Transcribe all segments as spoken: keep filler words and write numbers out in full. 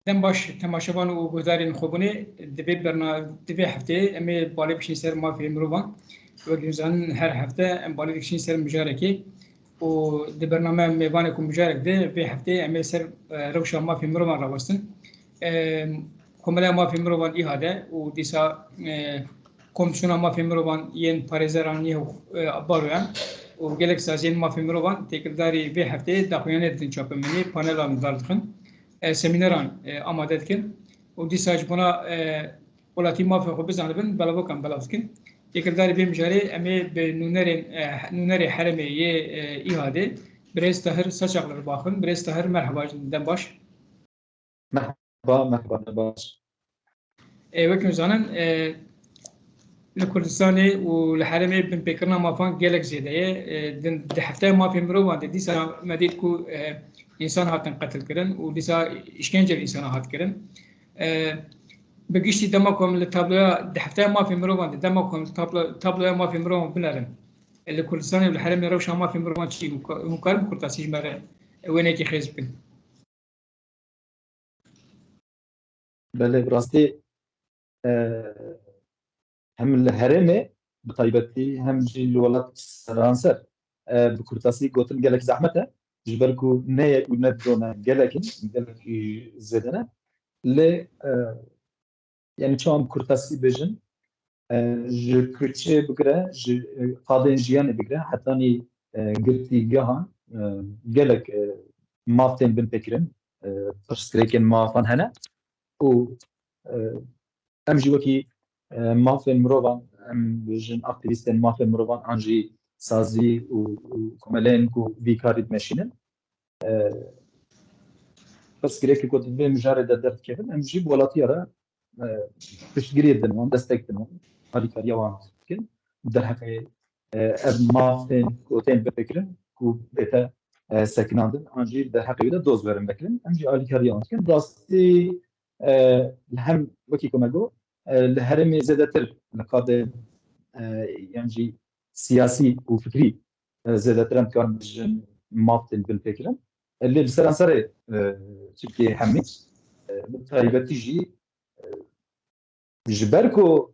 Dem baş temaşevan û guhdarên xwebûnê, di vê berna-, di vê hefteyê em ê balê bikişîn ser mafê mirovan. Wek hûn zanin her hefte em balê dikişîn ser mijarekê û di bername mêvanê ku mijarek de vê hefteyê em ê ser, e, rewşa mafê mirovan rawestin. E, Komeleya Mafê Mirovan îha de û dîsa, e, Komîsyona Mafê Mirovan yên parêzeran yê, e, baroyan û gelek saziyên mafê mirovan têkildarî vê hefteyê daxuyaniyê didin çapemeniyê, panelan derdixin, e, semîneran, e, amade dikin û dîsa ji bona, e, welatî mafê xwe bizanibin, belavokan belav dikin. Têkildarî vê mijarê em ê bi nûnerên, e, nûnerê herêmê yê, e, îhadê, birêz Tahir Saçakli re baxin. Birêz Tahir, merheba, dem baş. Merhaba, merhaba, ne baş. E, wek hûn zanin, e, li Kurdistanê û li herêmê binpêkirina mafan gelek zêde ye. E, di, di hefteya mafê mirovan de dîsa me dît ku, e, însan hatin qetilkirin û dîsa îşkence li însana hat kirin. E, Bi giştî dema ku em li tabloya, di hefteya mafê mirovan de dema ku em li tablo-, tabloya mafê mirovan binerin, e, li Kurdistanê û li herêmê rewşa mafê mirovan çi ye? Hûn ka-, hûn karin bi kurtasî ji me re wêneyekî xêz bikin? Belê, bi rastî, e, hem li herêmê bi taybetî hem jî li welat seranser, e, bi kurtasî gotin gelek zehmet e. Ji ber ku ne yek û ne du ne, gelek in, gelek, e, zêde ne. Lê, e, yani çawa bi kurtasî bêjin, e, ji kuçê bigire, ji, e, qadên jiyanê bigire, hetanî, e, girtîgehan, e, gelek, e, maf tên binpêkirin, e, pirsgirêkên mafan hene û, e, em jî wekî, e, mafên mirovan, em bêjin aktîvîstên mafên mirovan an jî sazî û, û komeleyên ku vî karî dimeşînin, e, pirsgirêkê ku di vê mijarê de derdikevin, em jî bi welatiya re, e, piştgiriyê din wan, destek din wan, alîkariya wan dikin. Derheqê, e, ev mafên ku tên binpêkirin ku bête, e, sekinandin, an jî derheqê wî de doz werin vekirin. Em jî alîkariya wan dikin. Rastî, e, li hem wekî ku me got, e, li herêmê zêdetir li qadê, e, yan jî siyasî û fikrî, e, zêdetir em dikarin bêjin maf tên binpêkirin. E, lê li seranserê, e, Tirkiyeyê hemî, e, bi taybetî jî, e, ji ber ku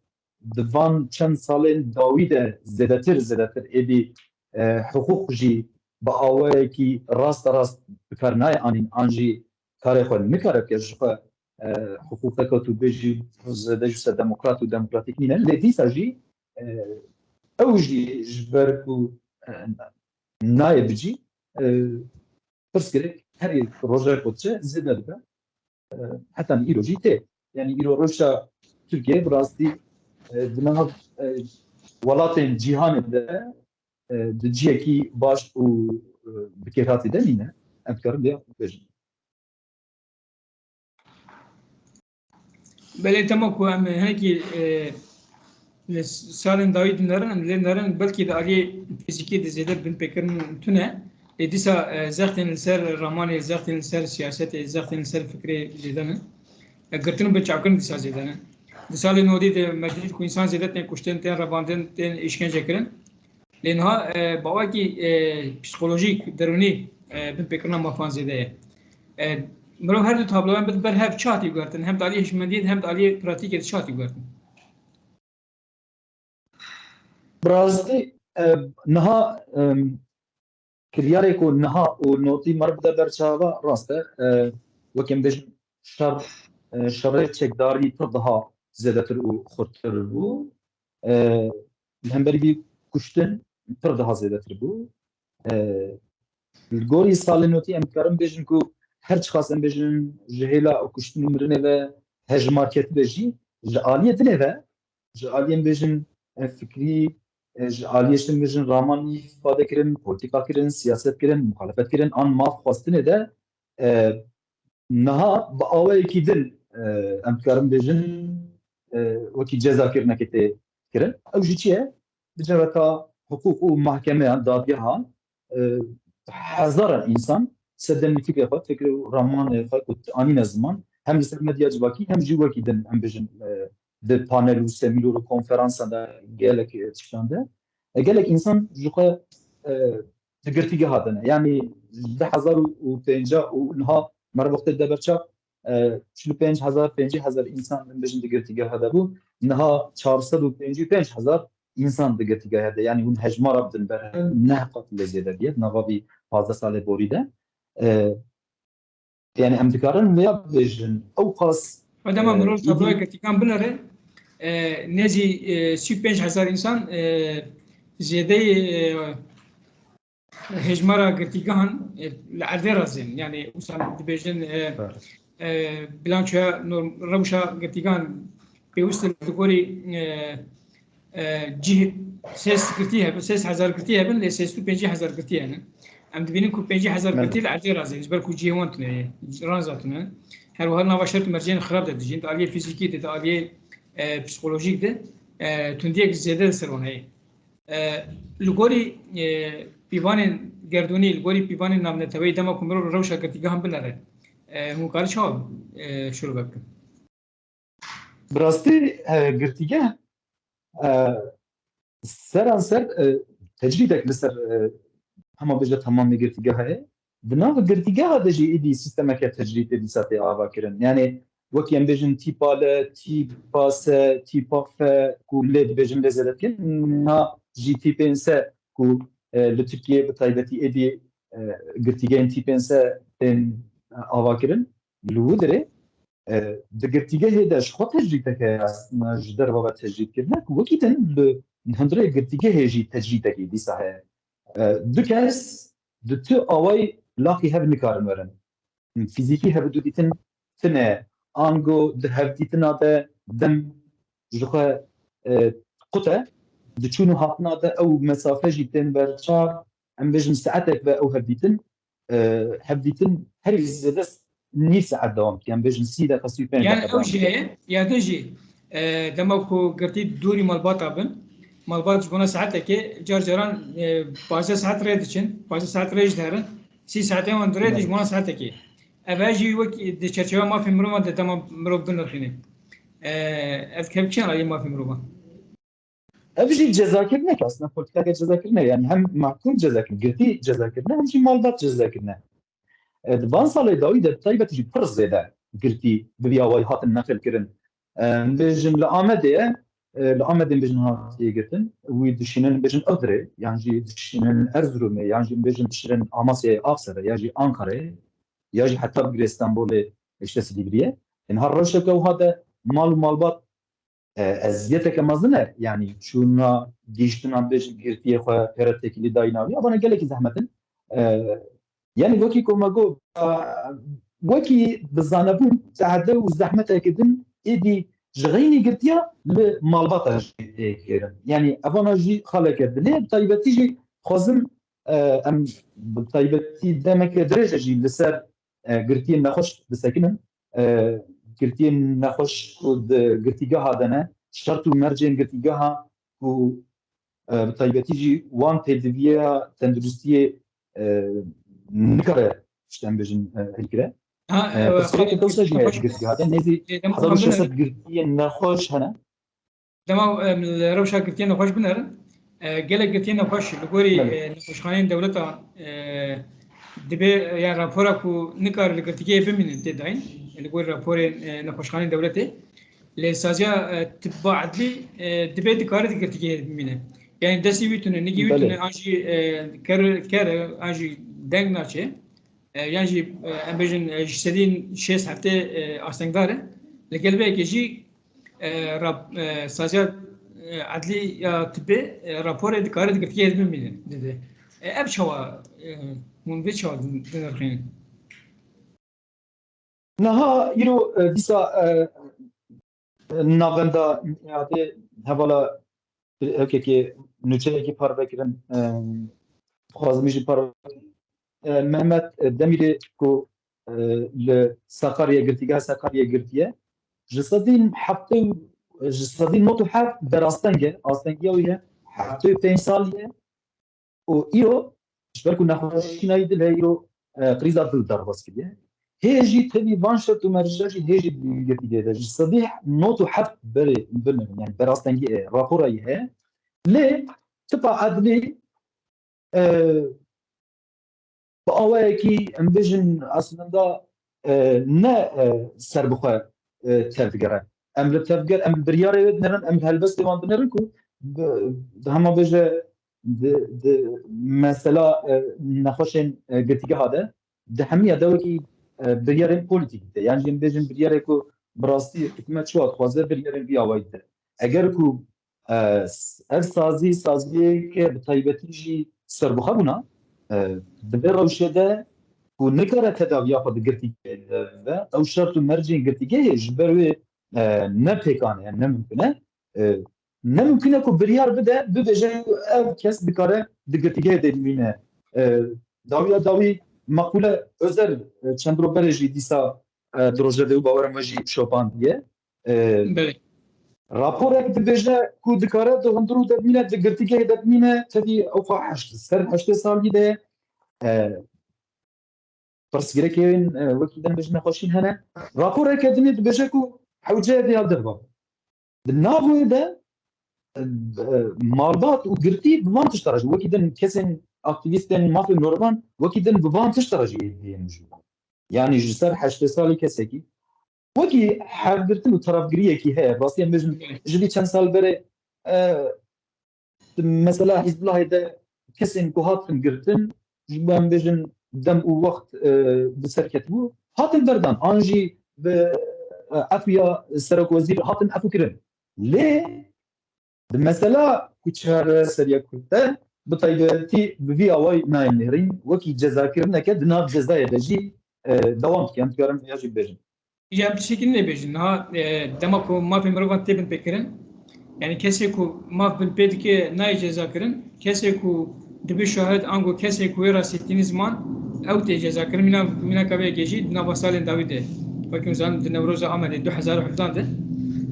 di van çend salên dawî de zêdetir, zêdetir êdî, e, hiqûq jî bi awayekî rasterast bi kar nayê anîn, an jî karê xwe nikare bike, ji xwe, e, hiqûqeke tu bêjî zêde ji ser demokrat û demokratîk nîne. Lê dîsa jî, e, ew jî ji ber ku, e, nayê bicî, e, pirsgirêk herî rojek xwe diçe zêde dibe. E, heta îro jî tê. Yani îro rewşa Tirkiye bi rastî, e, di nav, e, welatên cîhanê de, e, di cihekî baş û, e, bi kêrhatî de nîne. Em dikarin vê bêjin. Belê, dema ku em hinekî, e, li salên dawî dinerin, em lê nerin, belkî di aliyê fîzîkî de zêde binpêkirin tune. Lê dîsa, e, zextên li ser ramanê, zextên li ser siyasetê, zextên li ser fikrê zêde ne. E, girtin û binçavkirin dîsa zêde ne. Di salên nodî de me dît ku însan zêde tên kuştin, tên revandin, tên îşkence kirin. Lê niha, e, bi awakî, e, psîkolojîk, derûnî, e, binpêkirina mafan zêde ye. E, mirov her du tabloyan bi ber hev çi hatî guhertin? Hem di aliyê hişmendiyê de hem di aliyê pratîkê de çi hatî guhertin? Bi rastî, e, niha, e, kiryarê ku niha û notî me re bide ber çava rast e. E, wek em bêjin şer, e, şerê çekdarî pir daha zêdetir û xurttir bû. E, li hemberî vî kuştin pir daha zêdetir bû. E, li gorî salên notî em dikarin bêjin ku her çiqas em bêjin ji hêla kuştin û mirinê ve hejmarketî be jî, ji aliyê dinê ve, ji aliyê em bêjin, e, fikrî, e, ji aliyê em bêjin raman îfade kirin, polîtîka kirin, siyaset kirin, muxalefet kirin, an maf xwestinê de, e, niha bi awayekî din, e, em dikarin bêjin, e, wekî cezakirinekê tê kirin. Ew jî çi ye? Di civaka hiqûq û mahkemeyan, dadgehan, e, hezaran însan sedemî fikrê xwe, fikr û ramanê xwe ku anîne ziman, hem li ser medya civakî, hem jî wekî din, em bêjin, e, di panel û semînor û konferansan de, gelek, e, tiştan de, e, gelek însan ji xwe, e, di girtîgeha de ne. Yanî ji du hezar û pêncî û niha me re wextê de ber çav, e, çil û pênc hezar, pêncî hezar însan em bêjin di girtîgeha de bû. Niha çar sed û pêncî û pênc hezar însan di girtîgeha de, yanî hûn hejmara bidin ber hev, neh qat lê zêde bûye di nava vî pazdeh salê borî de. E, yanî em dikarin vêya bibêjin, ew qas, Dema e, mirov tabloya girtîgan binere, e, nêzî, e, sî û pênc hezar însan, e, zêdeyê, e, hejmara girtîgehan, e, li erdê razên. Yanî wisa dibêjin, e, e, bilançoya norm-, rewşa girtîgehan pêwist e li gorî, e, e, cih sêst girtî hebin, sêst hezar girtî hebin, lê sêst û pêncî hezar girtî hene. Em dibînin ku pêncî hezar girtî li erdê razên, ji ber ku cihê wan tune ye, ranza tune. Her wiha nava şert û mercên xirab de dijîn, di aliyê fîzîkî de, di aliyê, e, psîkolojîk de, e, tundiyek zêde li ser wan heye. E, li gorî, e, pîvanên gerdûnî, li gorî pîvanên navneteweyî dema ku mirov rewşa girtîgehan binere, e, hûn karin çawa, e, şirove bikin? Bi rastî, e, girtîgeh, e, seranser, e, tecrîdek li ser, e, hema bêje temamê girtîgeha heye. Di nav girtîgeha de jî êdî sîstemeke tecrîdê dîsa tê avakirin. Yanî wekî em bêjin tîpa L, tîpa S, tîpa F ku lê dibêjin lê zêde dikin. Niha jî tîpên S ku, e, li Tirkiyeyê bi taybetî êdî, e, girtîgehên tîpên S tên, e, avakirin. Li wir dirê, e, di girtîgehê de ji xwe tecrîdek heye, aslında ji derve ve tecrîd kirine, ku wekî din li hundirê girtîgehê jî tecrîdekî dîsa heye. E, du kes di tu awayî laqî hev nikarin werin. Fîzîkî hevdûdîtin tune, ango di hevdîtina de dem ji xwe, e, qut e. Di çûn û hatina de ew mesafe jî tên ber çav, em bêjin saetek ve ew hevdîtin, e, hevdîtin herî zêde nîv saet dewam dike. Em bêjin sî deqa, sî û pênc Yani deqa ew dewam jî dike. Heye, ya din jî, e, dema ku girtî dûrî malbata bin, malbat ji bona saetekê, car caran, e, pazdeh saet rê diçin, pazdeh saet rê jî diherin, sî saetê wan dirê de ji bona saetekê. Ev e jî wek di çerçeveya mafê mirovan de dema mirov binirxîne. E, ev kevkişan aliyê mafê mirovan. Ev jî cezakirine ki aslında politikaya cezakirine, yani hem mahkum cezakirine, girtî cezakirine, hem jî malbat cezakirine. E, di van salê dawî de bi taybetî jî pir zêde girtî bi vî awayî hatin neqil kirin. E, em bêjin li Amedê ye, e, li Amedê em bêjin hatiye girtin, wî dişînin bêjin Iğdırê, yan jî dişînin Erzurumê, yan jî em bêjin dişînin Amasyayê, Axsarê, ya jî Ankarayê, ya jî heta bigire Stenbolê, işte Silivriye. Yani her rewşeke wiha de mal û malbat e, eziyeteke mezin e, yani çûna, gihîştina bêjin girtiyê xwe, pêre têkilî dayîna wî, evana gelekî zehmet in. E, yani wekî ku me got, e, wekî bi zanebûn tehede û zehmeteke din êdî ji xeynî girtiya li malbata jî tê kirin. Yani evana jî xaleke din e, bi taybetî jî xwazim, e, em bi taybetî demeke dirêj e jî li ser, e, girtiyên nexweş bisekinin. E, girtiyên nexweş ku di girtîgeha de ne, şert û mercên girtîgeha ku, e, bi taybetî jî wan pêdiviya tenduristiyê, e, nikare, işte em bêjin, e, hêlkire. Ha, E, e, pirsgirêkek dewsa jî heye girtîgeha de. Nêzî hezar û şeş sed girtiyên nexweş hene. Dema em li rewşa girtiyên nexweş binerin, e, gelek girtiyên nexweş li gorî, Belê. e, nexweşxaneyên dewleta, e, dibe, e, yani rapora ku nikare li girtîgehê bimînin tê dayîn, e, li gorî raporên, e, nexweşxaneyên dewletê. Lê saziya, e, tibba edlî, e, dibe dikare di girtîgehê bimîne. Yani destî wî tune, nigî wî Belê. tune, an jî, e, ker, ker, an jî deng naçe. E, yan jî, e, em bêjin, e, ji sedî şêst heftê, e, astengdar e. Li gel vê yekê jî, e, rap-, e, saziya, e, edlî ya tibê, e, raporê dikare di girtîgehê bimîne, dide. E, ev çawa, e, hûn vê çawa din-, dinirxînin? Niha îro, e, dîsa, e, navenda nîyadê hevala ewkekê nûçeyekî parve kirin, e, dixwazim jî parve kirin. E, Mehmet, e, Demîrê ku, e, li Sakarya girtî, gel Sakarya girtiye. Ji sedî heftê, ji sedî nod û heft berasteng e, astengiya wî ye, heftê û pênc salî ye. Û îro, ji ber ku nexweşîna wî dil heye, îro, e, krîza dil derbas kiriye. Hê jî tevî van şert û merca jî hê jî di girtîgehê de ji sedî nod û heft berê bimirin, yani berastengî heye, rapora yê heye. Lê tipa edlî, e, bi awayekî, em bêjin, aslında, e, ne, e, serbixwe, e, tevdigere. Em li tevger, em biryarê wê dinerin, em helbestê wan dinerin ku bi, di hema bêje di, di mesela, e, nexweşên, e, girtîgeha de, di hemiya de wekî, e, biryarên polîtîkî de, yan jî em bêjin biryarê ku bi rastî hikûmet çawa dixwaze biryarên vî awayî de. Eger ku, e, s-, ev sazî, saziyeke bi taybetî jî serbixwe bûna, e, di vê rewşê de ku nikare tedaviya xwe di girtîgehê de be, ew şert û mercên girtîgehê ji ber wê, e, ne pêkan e, ne mimkun e. E, ne mimkun e ku biryar bide, bibêje ku ev kes dikare di girtîgehê de bimîne. E, dawiya dawî Makbûle Özer, e, çend roj berê jî dîsa, e, di rojevê û bawerim we jî şopandiye. E, Belê. Raporek dibêje ku dikare di hundirû de bimîne, di girtîgehê de bimîne, tevî ew xwe heşt, ser heştê salî de, e, pirsgirêkên, e, wekî din bêjin nexweşîn hene. Raporeke dinê dibêje ku hewce vêya derva. Di nav wê de, e, e, malbat û girtî bi van tişta re jî, wekî din kesên aktîvîstên mafê mirovan, wekî din bi van tişta re jî êdî yên mijûl. Yanî ji ser heştê salî kesekî, wekî hevgirtin û tarafgiriyekî heye. Rastî em bêjin, ji vî çend sal berê, e, mesela Hizbullahê de kesên ku hatin girtin, ji bo em bêjin dem û wext, e, bi ser ketibû, hatin berdan, an jî bi, e, efûya serokwezîr hatin efûkirin. Lê di mesela ku çareseriya Kurd de, bi taybetî bi vî awayî nayê nêrîn, wekî cezakirineke di nav cezayê de jî, e, dewam dike. Em dikarin vêya jî bibêjin. Ya bi şekilî nebêjin. Niha, e, dema ku mafê mirovan tê binpêkirin, yanî kesê ku maf binpê dike nayê cezakirin, kesê ku dibe şahid ango kesê ku wê rastî tînî ziman, ew tê cezakirin. Mîna, mînaka vê yekê jî di nava salên dawî de, wekî hûn zanin di Newroza Amedê du hezar û hevdehan de,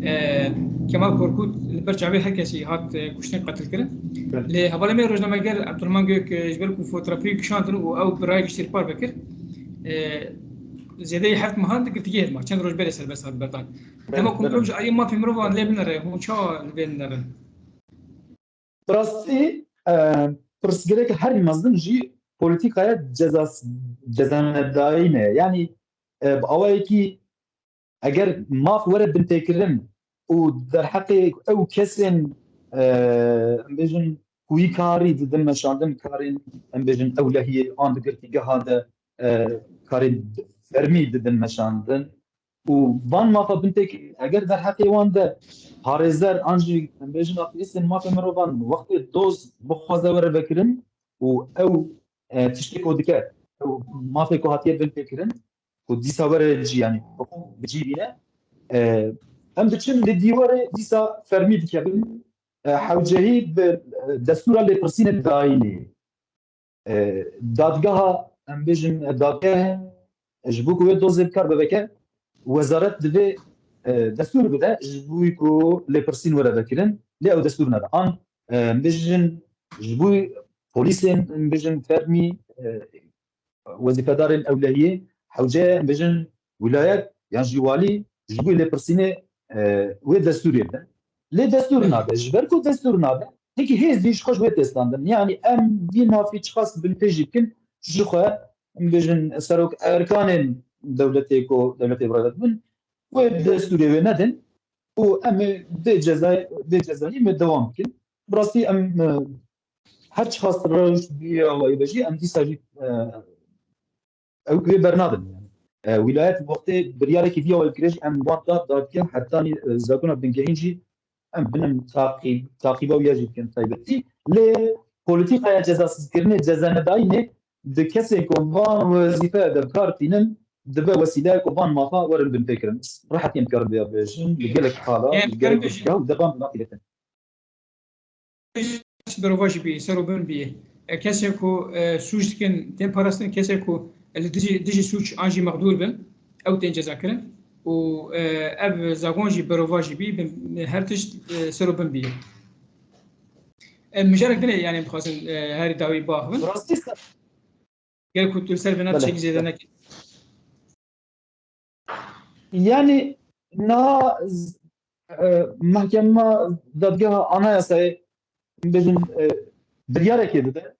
e, Kemal Korkut li ber çavê her kesî hat, e, kuştin, qetilkirin. Belê. Lê hevalê me rojnameger Abdurrahman Gök, e, ji ber ku fotografiyê kişandin û ew bi raya giştî li parve kir, e, zêdeyî heft mehan di girtîgehê de ma, çend roj berê serbest hat berdan. Belê, dema ku belê. Mirov ji aliyê mafê mirovan lê binere, hûn çawa li vê dinerin? Bi rastî, e, pirsgirêk herî mezin jî polîtîkaya cezas-, cezanedayî ne. Yanî, e, bi awayekî eger maf were binpêkirin û derheqê ew kesên, e, em bêjin, ku wî karî didin meşandin, karên, em bêjin, ewlehiyê an di girtîgeha de, e, karên fermî didin meşandin û van mafa binpêk, eger derheqê wan de parêzer an jî, em bêjin, aktîvîstên mafê mirovan wextê doz bixwaze were vekirin û ew, e, tiştê ku dike, ew mafê ku hatiye binpêkirin, ku dîsa were cî, yanî bi cî bîne, e, em diçin li dîwarê dîsa fermî dikevin, e, hewcehî bi, e, destûra lêpirsînê dayînê. E, dadgeha, em bêjin, e, dadgeh, e, ji bo ku wê dozê bi kar biveke, wezaret divê, e, destûr bide ji bo ku lêpirsîn were vekirin, lê ew destûr neda. An, e, em bêjin, ji bo polîsên, em bêjin, fermî, e, wezîfedarên ewlehiyê, hewce, em bêjin, wîlayet yan jî walî ji bo lêpirsînê, e, wê destûrê bide. Lê destûr nabe. Ji ber ku destûr nabe, hikî hêz jî ji xwe ji wê tê standin. Yanî em vî mafî çiqas binpê jî bikin, ji xwe, em bêjin, serok erkanên dewletê ku dewletê bi rê ve dibin, wê destûrê wê nedin û em ê vê cezayê, vê cezayî me dewam bikin. Bi rastî em, e, her çiqas rewş bî awayî be jî, em dîsa jî, e, ew wê bernadin. Yani. E, wîlayet wextê biryarekî vî awayî kire jî em wan da dadgeh hetanî, e, zakona bingehîn jî em binin taqîb, taqîba wî ya jî bikin taybetî. Lê polîtîkaya cezasizkirinê, cezanedayînê di kesên ku van wezîfeya de bi kar tînin, dibe wesîleyek ku van mafa werin binpêkirin. Rehetî em dikarin vêya bêjin, li gelek xala, li gelek girtîgeha û devan bi nafîletin. Berova jî bî, ser û bin bî. E, kesê ku, e, sûc dikin, tên parastin, kesê ku li dijî, dijî sûc an jî mexdûr bin, ew tên cezakirin. Û, e, ev zagon jî berova jî bî, bin, her tişt, e, ser û bin bî. E, mijarek dinê, yani, dixwazin, e, herî dawî biaxivin. Rastî se- Gel ku tu li ser vê ne tiştekî zêde nekî. Yani niha z-, e, Mahkema Dadgeha Anayasayê, bêjin, e, biryarekê dide.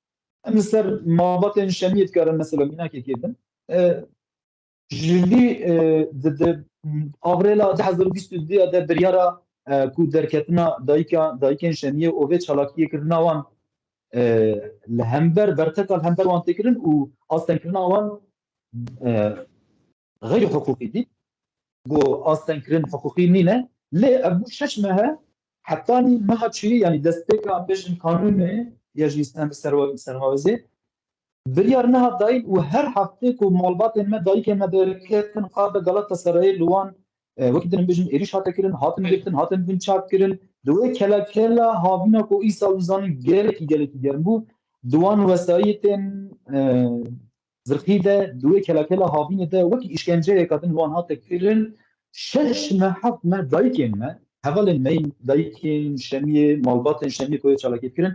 Em li ser malbatên Şemiyê dikarin mesela mînakekê din. E, Ji vî, e, di, di avrêla du hezar û bîst û du de biryara, e, ku derketina dayika, dayikên Şemiyê û vê çalakiyê kirina wan, e, li hember, berteka li hember wan tê kirin û astengkirina wan, e, xeyrî hiqûqî dît. Ku astengkirin hiqûqî nîne. Lê ev bû şeş mehe, hetanî meha çûyî, yanî destpêka, em bêjin, kanûnê ya jî ser-, serwa-, sermawezê, biryar nehat dayîn û her heftê ku malbatên me, dayikên me derketin qada Galatasarayê, li wan, e, wekî din em bêjin, êrîş hate kirin, hatin girtin, hatin binçavkirin. Di wê kelekela havîna ku îsal dizanin gelekî, gelekî germ bû, di wan wesayîtên, e, zirxî de, di wê kelekela havînê de wekî îşkenceyeka din wan hate kirin. Şeş me, heft me dayikên me, hevalên me yên dayikên Şemiyê, malbatên Şemiyê ku yê çalakiyê dikirin,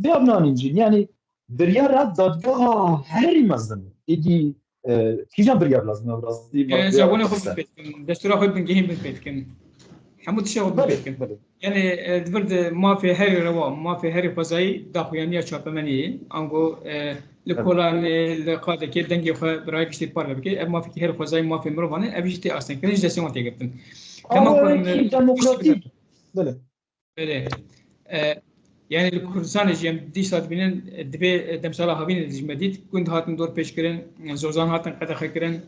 vê ev nanîn cîn. Yanî biryara dadgeha herî mezin êdî, e, kîjan biryar lazim e, rastî? E, Biryar zagonê xwe pir e. Bin pê dikin, destûra xwe bingehîn bin pê dikin. Hemû tiştê xwe bin pê dikin. Belê, belê. Yanî, e, di vir de mafê herî rewa, mafê herî xwezayî daxuyaniya çapemeniyê ye. Ango, e, li Evet. kolanê, li qadekê dengê xwe bi raya giştî parve bike. Ev mafekî herî xwezayî mafê mirovan e. Ev jî tê astengkirin, ji destê wan tê girtin. Dema ku em, e, Awayekî demokratîk. Belê. Belê. E, yanî li Kurdistanê jî em dîsa dibînin, e, divê, e, demsala havînê de jî me dît. Gund hatin dorpêçkirin, e, zozan hatin qedexekirin,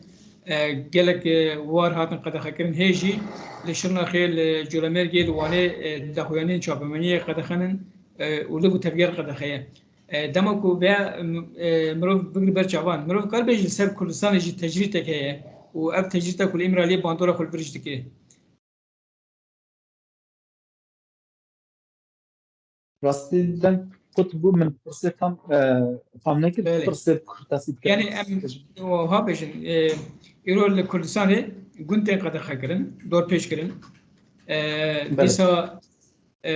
e, gelek, e, war hatin qedexekirin. Hê jî li Şirnexê, li Colemêrgê, li Wanê, e, daxuyaniyên çapemeniyê qedexenin, e, û liv û tevger qedexe ye. E, dema ku vê, e, mirov bigire ber çavan, mirov kar bêje li ser Kurdistanê jî tecrîtek heye û ev tecrîta ku li Îmraliyê bandora xwe li vir jî dike. Rastî deng qut bû, min pirsê tam, e, fam nekir, Belê. pirsê kurtasî bike. Yanî em wiha bêjin, e, îro li Kurdistanê gund tên qedexe kirin, dorpêç kirin. E, Belê. dîsa, e,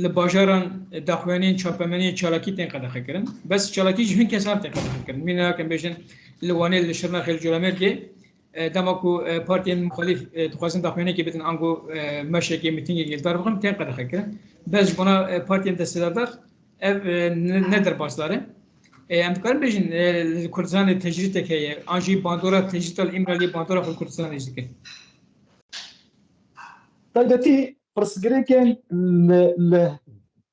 li bajaran daxuyaniyên çapemeniyê çalakî tên qedexe kirin. Bes çalakî ji hin kesan tên qedexe kirin. Mînak em bêjin li Wanê, li Şirnexê, li Colemêrgê, e, dema ku, e, partiyên muxalîf, e, dixwazin daxuyaniyekê bidin, ango, e, meşekê, mîtîngekê li dar bixin, tên qedexe kirin. Bes ji bona, e, partiyên desthilatdar ev, e, ne, ne derbasdar e. E, em dikarin bêjin, e, li Kurdistanê tecrîtek heye, an jî bandora tecrîta li Îmraliyê bandora xwe li Kurdistanê jî dike. Taybetî pirsgirêkên li, li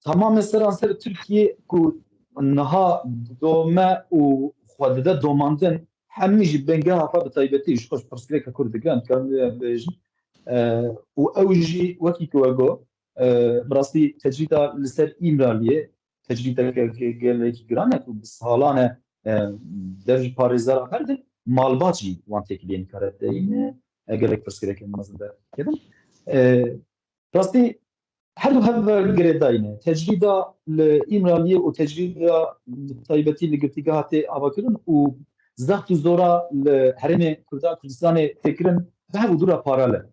temamê seranser Tirkiyê ku niha dome û xwe dide domandin, hemî jî bingeha xwe bi taybetî ji xwe ji pirsgirêka Kurd digirin, dikarin vê bêjin. E, û ew jî wekî ku we got, e, bi rastî tecrîda li ser Îmraliyê, tecrîdeke ge-, gelekî giran e ku bi salan e, e, dev ji parêzera berdin, malbat jî wan têkiliyê nikare deyîne, e, gelek pirsgirêkên mezin derkevin. E, rastî her du hev girêdayî ne. Tecrîda li Îmraliyê û tecrîda bi taybetî li girtîgeha tê avakirin û zext û zora li herêmê Kurda Kurdistanê tê kirin bi hev û dû re paralel.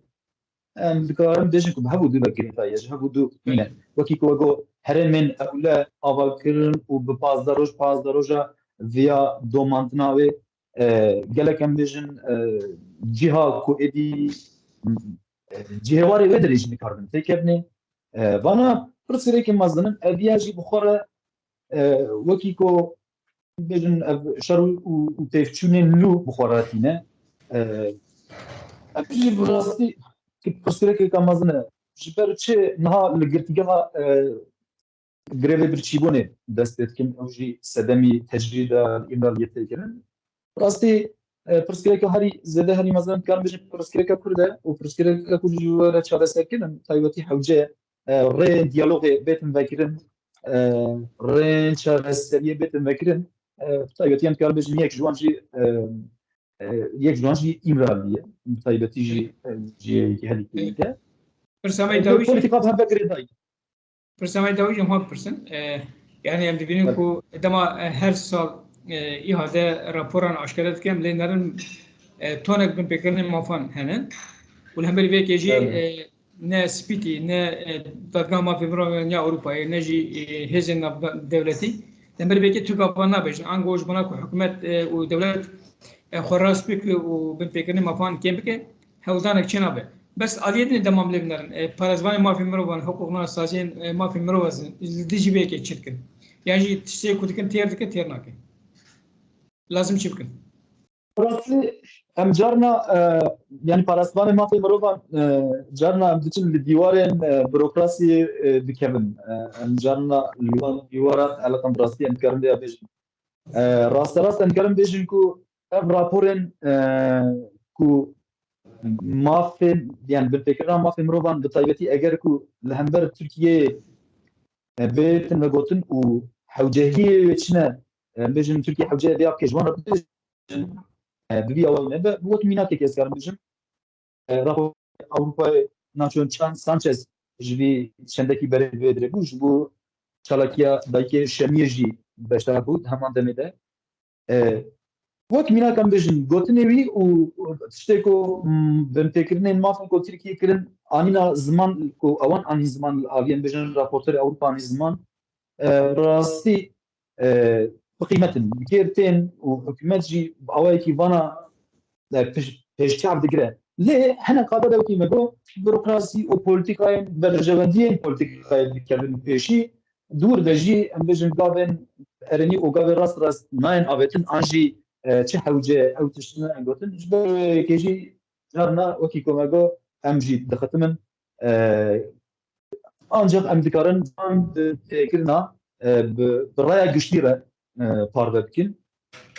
Em dikarin bêjin ku bi hev û dû ve girêdayî ye, ji hev û dû nîne. Wekî ku we got, herêmên ewle avakirin û bi pazdeh roj, pazdeh roja viya domandina wê, e, gelek em bêjin, e, cîha ku êdî, e, cihêwarê wê derê jî nikardin têkevnê. E, vana pirsgirêkên mezin in, eviya jî bi xwe re, e, wekî ku bêjin ev şer û, û, û têkçûnên nû bi xwe re tîne. E, ev jî bi rastî pirsgirêkeke mezin e. Ji ber çi niha li girtîgeha, e, grevê birçîbûnê dest pê dikin, ew jî sedemî tecrîda Îmraliyê tê kirin. Rastî, e, pirsgirêka herî zêde, herî mezin, dikarin bêjin pirsgirêka Kurd e û pirsgirêka Kurd jî were çareserkirin, taybetî hewce, e, rê diyalogê bêtin vekirin, e, rê çareseriyê bêtin vekirin. E, taybetî em dikarin bêjin yek ji wan jî, e, e, yek ji wan jî Îmralî ye. Bi taybetî jî, e, cihê herî kirin e. Pirsa me E, dawî jî polîtîka bi hev ve girêdayî. Pirsa me dawî jî em xwe bipirsin. E, yanî em dibînin Evet. ku dema, e, her sal, e, îha de raporan aşkere dikim, lê nerin, e, tonek binpêkirinên mafan hene. Û li hemberî vê yekê jî, Evet. e, ne spîtî, ne, e, Dadgeha Mafê Mirovan ya Ewropayê, ne jî, e, hêzên navdewletî, li hemberî vê yekê tu gava nabêjin. Ango ji bona ku hikûmet, e, û dewlet, e, xwe rast bike û binpêkirinên mafan kêm bike, hewldanek çênabe. Bes aliyê din ê dema em lê binerin. E, parêzvanên mafê mirovan, hiqûqnasaziyên, e, mafê mirovan li dijî vê yekê çi dikin? Yan jî tiştê ku dikin têr dike, têr nake. Lazim çi bikin? Rastî, Em carna, e, yanî parastvanê mafê mirovan, e, carna em diçin li dîwarên, e, burokrasiyê, e, dikevin. E, em carna li wan dîwaran eliqin, bi rastî em dikarin vêya bêjin. E, rasterast em dikarin bêjin ku ev raporên, e, ku mafên, yanî binpêkirina mafê mirovan bi taybetî eger ku li hember Tirkiyeyê, e, bêtin vegotin û hewcehiyê wê çi ne, e, bêjin Tirkiye hewceye vêya bike ji wan re bibêjin, e, bi vî awayî nebe. Wek mînakekê ez karim bêjim, e, raporê Ewropayê Nacho Chan-, Sanchez ji vî çendekî berê vê dirê bû, ji bo çalakiya dayikê Şemiyê jî beşdar bû di heman demê de. E, wek mînak em bêjin, gotinê wî û, û tiştê ku, m, binpêkirinên mafên ku Tirkiyê kirin, anîna ziman ku ewan anîn ziman, li aliyên bêjin raporterê Ewropa anî ziman, e, rastî, e, bi qîmet in. Bi kêr tên û hikûmet jî bi awayekî vana, e, pêş-, pêşçav digire. Lê hene qada de wekî me got, burokrasî û polîtîkayên berjewendiyên polîtîkayê dikevin pêşî, dûr de jî em bêjin gavên erênî û gavê rast rast nayên avêtin an jî, e, çi hewce ew tiştine gotin. Ji ber wê yekê jî carna wekî ku me got em jî dixitimin, e, Ancaq em dikarin van bi têkirina, e, bi, bi raya giştî re, e, parve bikin.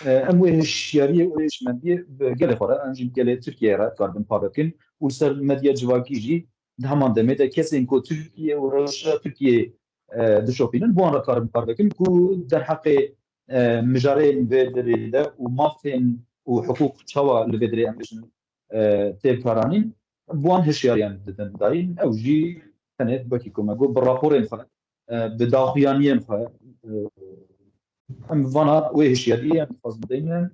E, em wê hişyariyê û hişmendiyê bi gelê xwe re, em jî bi gelê Tirkiyeyê re karibin parve bikin. Û li ser medya civakî jî di heman demê de kesên ku Tirkiye û rewşa Tirkiyeyê, e, dişopînin, bi wan re karibin parve bikin ku derheqê, e, mijareyên vê derê de û mafên û hiqûq çawa li vê derê em bêjin, e, tê bikaranîn, bi wan hişyariyan didin dayîn. Ew jî tenê wekî ku me got, bi raporên xwe, e, bi daxuyaniyên xwe, e, em vana wê hişyariyê em dixwazin bideynin.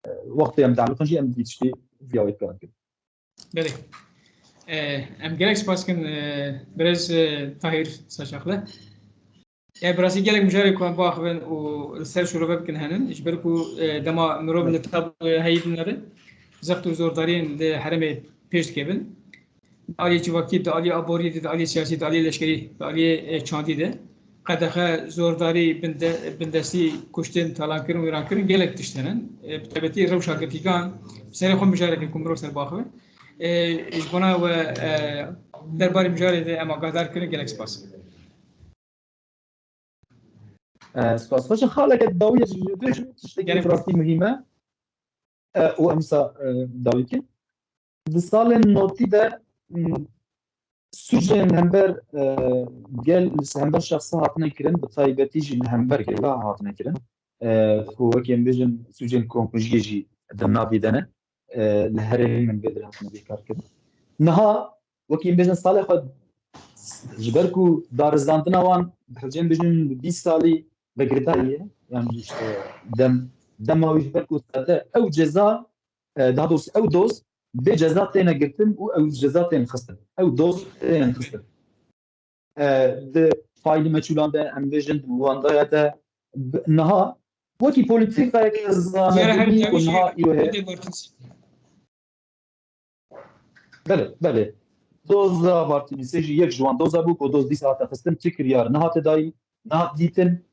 E, wextê em dialiqin jî em dî tiştî vîya wê dikarin bikin. Belê. E, em gelek spas dikin, e, birêz, e, Tahîr Saçaxli. Yani, bi rastî gelek mijarê ku em biaxivin û li ser şirove bikin henin, ji ber ku, e, dema mirov li tabloya heyî dinere, zext û zordariyên li herêmê pêş dikevin. Di aliyê civakî, di aliyê aboriyê de, di aliyê siyasî, di aliyê leşkerî, di aliyê, e, çandî de qedexe, zordarî, binde-, bindestî, kuştin, talankirin, wêrankirin gelek tişt hene. E, bi taybetî rewşa girtîkan bi serê xwe mijareke ku mirov ser biaxive. E, ji bona we, e, derbarê mijarê de em agahdar kirin, gelek spas. E, spas. Xweşe xaleke dawiyê ji bêjim, tiştekî Gerek bi rastî muhîm e. E, û em sa, e, dawî kin. Di salên notî de, m, sûcên hember, e, gel, li hember şexsa hatine kirin, bi taybetî jî li hember gela hatine kirin. E, ku wekî em bêjin sûcên komkujiyê jî di navî de ne. E, li herêmên vê derê hatine vê kar kirin. Niha wekî em bêjin salê xwe ji ber ku darizandina wan bi hevceyên bêjin bi bîst salî vegirdayî ye. Yani işte dem, dema wî ji ber ku sade ew ceza, e, daha doğrusu ew doz bê ceza têne girtin û ew ceza tên xistin. Ew doz tên xistin. E, di faîlî meçûlan de, em bêjin di wandaya de, bi-, niha wekî polîtîkayeke zanebûyî û niha îro heye. Belê, belê. Doza Bartîmîsê jî yek ji wan doza bû ku doz dîsa hate xistin, çi kiryar nehate dayîn, nehat dîtin.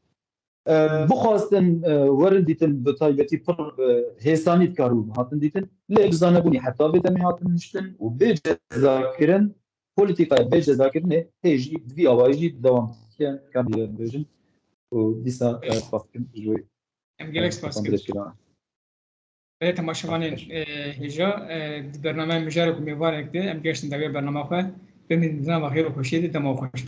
E, bixwastin, e, werin dîtin, bi taybetî pir bi hêsanî dikaribûn hatin dîtin. Lê bi zanebûnî heta vê demê hatin niştin û bê cezakirin, polîtîkaya bê cezakirinê hê jî di vî awayî jî dewam dike, em dibêjin. Û dîsa, e, spas dikim ji wê. Em gelek spas dikin. Belê temaşevanên, e, hêja, e, di bernameya mijarek û mêvanek de em gehiştin dawiya bernama xwe. Bimînin di nava xêr û xweşiyê de, dema xweş.